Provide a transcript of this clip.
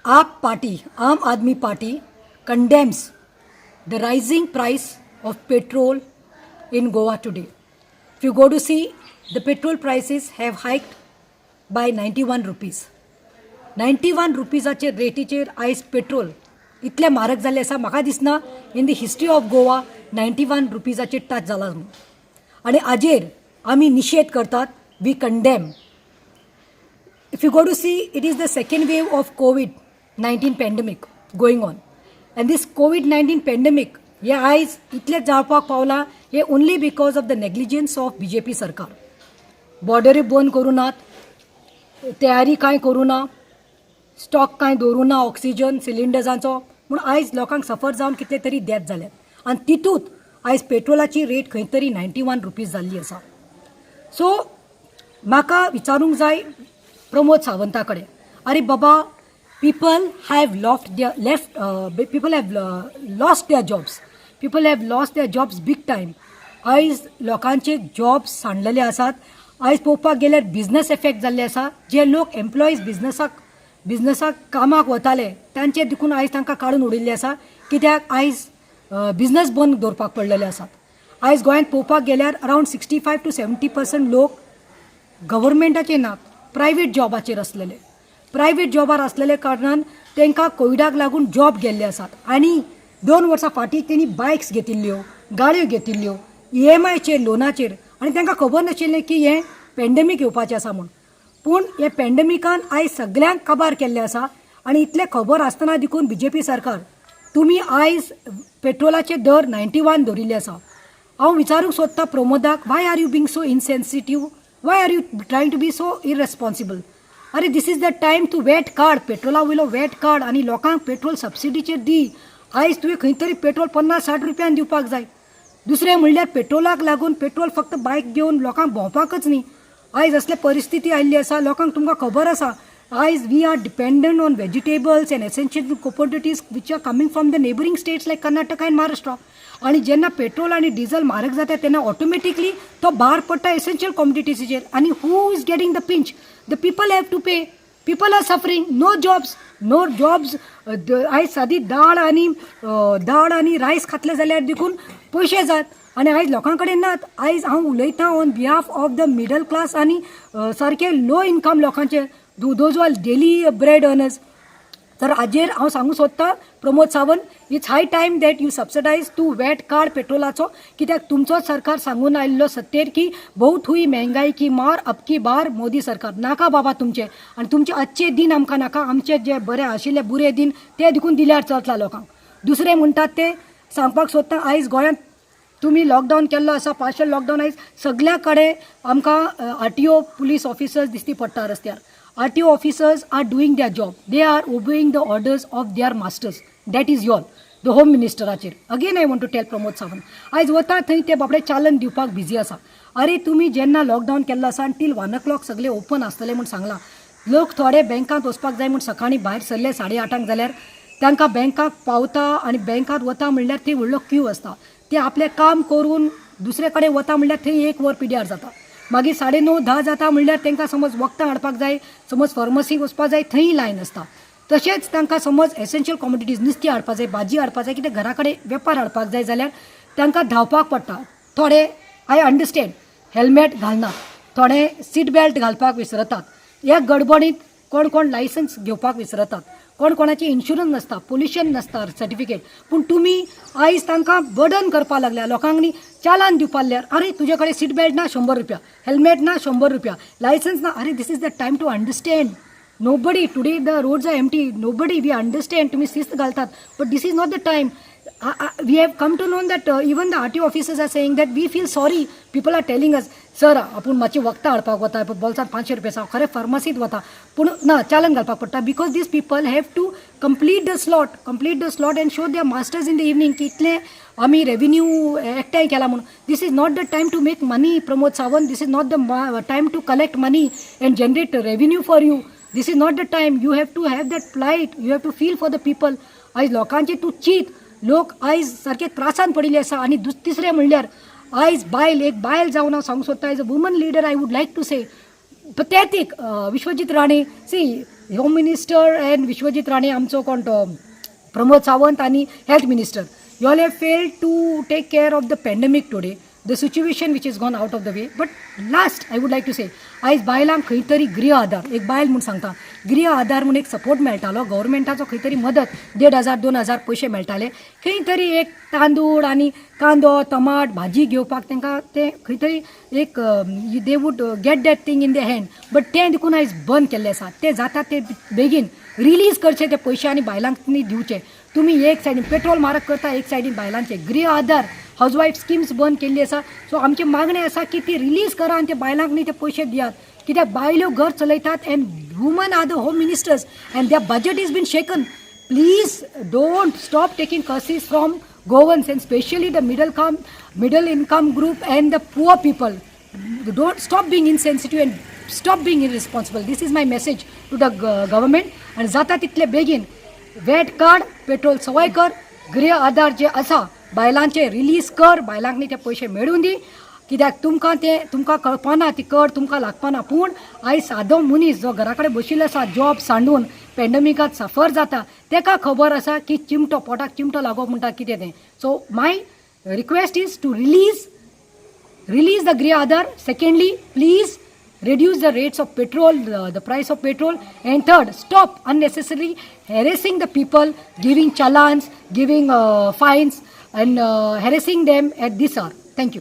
AAP Party, Aam Aadmi Party, condemns the rising price of petrol in Goa today. If you go to see, the petrol prices have hiked by ₹91. 91 रुपीजाचेर रेटीचेर आयज petrol इतलें म्हारग जाल्लें आसा. म्हाका दिसना in the history of Goa 91 रुपीजाचेर touch जाला म्हणून. आनी हाजेर आमी निशेध करतात. We condemn. If you go to see, it is the second wave of COVID-19 pandemic going on. And this COVID-19 pandemic, हे आयज इतलें जावपाक पावलां हे only because of the negligence of BJP सरकार. बॉर्डरी बंद करूं नात, तयारी कांय करूं ना, स्टॉक कांय दवरूं ना ऑक्सिजन सिलिंडर्सांचो, म्हूण आयज लोकांक सफर जावन कितले तरी डेथ जाल्यात. आनी तितूंत आयज पेट्रोलाची रेट खंय तरी 91 रुपीज जाल्ली आसा. सो म्हाका विचारूंक जाय प्रमोद सावंता कडेन, अरे बाबा, people have lost their left people have lost their jobs, people have lost their jobs big time. आयज लोकांचे जॉब्स सांडलेले आसात. आयज पळोवपाक गेल्यार बिजनस एफेक्ट जाल्ले आसा. जे लोक एम्प्लॉईज बिजनसाक कामाक वताले, तांचे देखून आयज तांकां काडून उडयल्ले आसा, कित्याक आयज बिजनस बंद दवरपाक पडलेले आसात. आयज गोंयांत पळोवपाक गेल्यार around 65 to 70% लोक गव्हर्मेंटाचे नात, प्रायवेट जॉबाचेर आसलेले. प्रायवेट जॉबार आसलेले कारणान तांकां कोविडाक लागून जॉब गेल्ले आसात. आनी 2 वर्सां फाटीं तेणी बायक्स घेतिल्ल्यो, गाडयो घेतिल्ल्यो ईएमआयचेर, लोनाचेर, आनी तांकां खबर नाशिल्लें की हें पेंडेमीक येवपाचें आसा म्हूण. पूण हे पेंडेमिकान आयज सगल्यांक काबार केल्लें आसा. आनी इतलें खबर आसतना देखून बीजेपी सरकार, तुमी आयज पेट्रोलाचे दर 91 दवरिल्ले आसा. हांव विचारूंक सोदता प्रमोदाक, why are you being so insensitive? Why are you trying to be so irresponsible? अरे, this is the time तूं वेट काड, पेट्रोला वयलो वेट काड आनी लोकांक पेट्रोल सबसिडीचेर दी. आयज तुवें खंय तरी पेट्रोल 50-60 रुपयान दिवपाक जाय. दुसरें म्हणल्यार पेट्रोलाक लागून, पेट्रोल फक्त बायक घेवन लोकांक भोंवपाकच न्ही, आयज असले परिस्थिती आयिल्ली आसा लोकांक. तुमकां खबर आसा, आयज we are dependent on vegetables and essential commodities which are coming from the neighbouring states like Karnataka and Maharashtra. आनी जेन्ना पेट्रोल आनी डिझल म्हारग जाता, तेन्ना ऑटोमॅटिकली तो भार पडटा एसेन्शियल कॉमोडिटीजचेर. आनी who is getting the pinch? The people have to pay. People are suffering. No jobs, no jobs. आयज सादी दाळ आनी रायस खातले जाल्यार देखून पयशे जात आनी आयज लोकां कडेन नात. आयज हांव उलयतां on behalf of the middle class आनी सारके लो इनकम लोकांचे, those are daily bread earners. तर हाजेर हांव सांगूंक सोदतां, Pramod Sawant, it's high time that you subsidise. तूं वेट काड पेट्रोलाचो, कित्याक तुमचोच सरकार सांगून आयिल्लो सत्तेर की बहुत हुई महंगाई की मार, अब की बार मोदी सरकार. नाका बाबा तुमचे आनी तुमचे अच्छे दिन आमकां नाका. आमचे जे बरे आशिल्ले बुरे दिन ते देखून दिल्यार चलता लोकांक. दुसरें म्हणटात ते सांगपाक सोदता, आयज गोंयांत तुमी लॉकडावन केल्लो आसा, पार्शल लॉकडावन. आयज सगल्या कडेन आमकां RTO police officers दिश्टी पडटा रस्त्यार. RTO officers are doing their job. They are obeying the orders of their masters, that is your the home मिनिस्टराचेर. Again I want to tell Pramod Sawant, आयज वता थंय ते बाबडे चालन दिवपाक बिजी आसा. अरे, तुमी जेन्ना लॉकडावन केल्लो आसा आनी टील 1 ओ क्लॉक सगळे ओपन आसतले म्हूण सांगलां, लोक थोडे बँकांत वचपाक जाय म्हूण सकाळीं भायर सरले 8:30 जाल्यार तांकां बँकाक पावता आनी बँकांत वता म्हणल्यार थंय व्हडलो क्यू आसता. ते आपलें काम करून दुसरे कडेन वता म्हणल्यार थंय एक वर पिड्यार जाता. मागीर 9:30-10 जाता म्हणल्यार तांकां समज वखदां हाडपाक जाय, समज फार्मसीक वचपाक जाय, थंय लायन आसता. तशेंच तांकां समज एसेन्शियल कॉमोडिटीज, नुस्तें हाडपाक जाय, भाजी हाडपाक जाय, कितें घरा कडेन वेपार हाडपाक जाय जाल्यार तांकां धांवपाक पडटा. थोडे, I understand, helmet घालनात, थोडे सीट बेल्ट घालपाक विसरतात. ह्या गडबडीत कोण कोण लायसन्स घेवपाक विसरतात, कोण कोणाचे इन्शुरन्स नासता, पोल्युशन नासता सर्टिफिकेट. पूण तुमी आयज तांकां बर्डन करपाक लागल्या. लोकांक न्ही चालान दिवपाक लागल्यार. अरे, तुजे कडेन सीट बेल्ट ना, 100 रुपया, हेल्मेट ना, 100 रुपया, लायसन्स ना. अरे, this is the time to understand. Nobody today, the roads are empty, nobody. We understand तुम्ही शिस्त घालतात, but this is not the time. We have come to know that even the RTO officers are saying that we feel sorry. People are telling us, "Sir, आपूण मातशी वखदां हाडपाक वता, बोल्सांत 500 रुपया आसा, खरें फार्मासींत वता, पूण ना, चालन घालपाक पडटा," because these people have to complete the slot, complete the slot and show their masters in the evening की इतलें आमी रेव्हेन्यू एकठांय केला म्हणून. This is not the time to make money, Pramod Sawant. This is not the time to collect money and generate revenue for you. This is not the time. You have to have that plight. You have to feel for the people. आयज लोकांचे तूं चीत. लोक आयज सारके त्रासान पडिल्ले आसा. आनी तिसरें म्हणल्यार आयज बायल, एक बायल जावन हांव सांगूंक सोदतां, as a woman leader I would like to say, pathetic Vishwajit Rane, see. Home Minister and Vishwajit Rane, आमचो कोण तो प्रमोद सावंत आनी Health Minister, you all have failed to take care of the pandemic today, the situation which is gone out of the way. But last, I would like to say, आयज बायलांक खंय तरी गृह आधार, एक बायल म्हूण सांगता, गृह आधार म्हूण एक सपोर्ट मेळटालो, गव्हर्मेंटाचो खंय तरी मदत, 1500 2000 पयशे मेळटाले. खंय तरी एक तांदूळ आनी कांदो, टमाट, भाजी घेवपाक तांकां ते खंय तरी एक they would get that thing in the hand, but तें देखून आयज बंद केल्लें आसा. ते जाता ते बेगीन रिलीज करचे ते पयशे आनी बायलांक दिवचे. तुमी एक सायडीन पेट्रोल म्हारग करता, एक सायडीन बायलांचे गृह आधार, हावजवायफ स्किम्स बंद केल्ली आसा. सो आमची मागणी आसा की ती रिलीज करा आनी ते बायलांक न्ही ते पयशे दियात, कित्याक बायल्यो घर चलयतात and women are the home ministers and their budget is been shaken. Please don't stop taking curses from Goans and specially the middle income group and the poor people. Don't stop being insensitive and stop being irresponsible. This is my message to the government. आनी जाता तितले बेगीन weight काड, petrol सवाय कर, गृह आधार जे आसा बायलांचे release कर, बायलांक न्ही ते पयशे मेळून दी. कित्याक तुमकां ते तुमकां कळपाना, ती कड तुमकां लागपाना, पूण आयज सादो मनीस जो घरा कडेन बशिल्लो आसा, जॉब सांडून पेंडमिकात सफर जाता, तेका खबर आसा की चिमटो पोटाक चिमटो लागप म्हणटा कितें तें. So my request is to release the Griha Aadhar. Secondly, please reduce the rates of petrol, the price of petrol. And third, stop unnecessarily harassing the people, giving challans, giving fines, and harassing them at this hour. Thank you.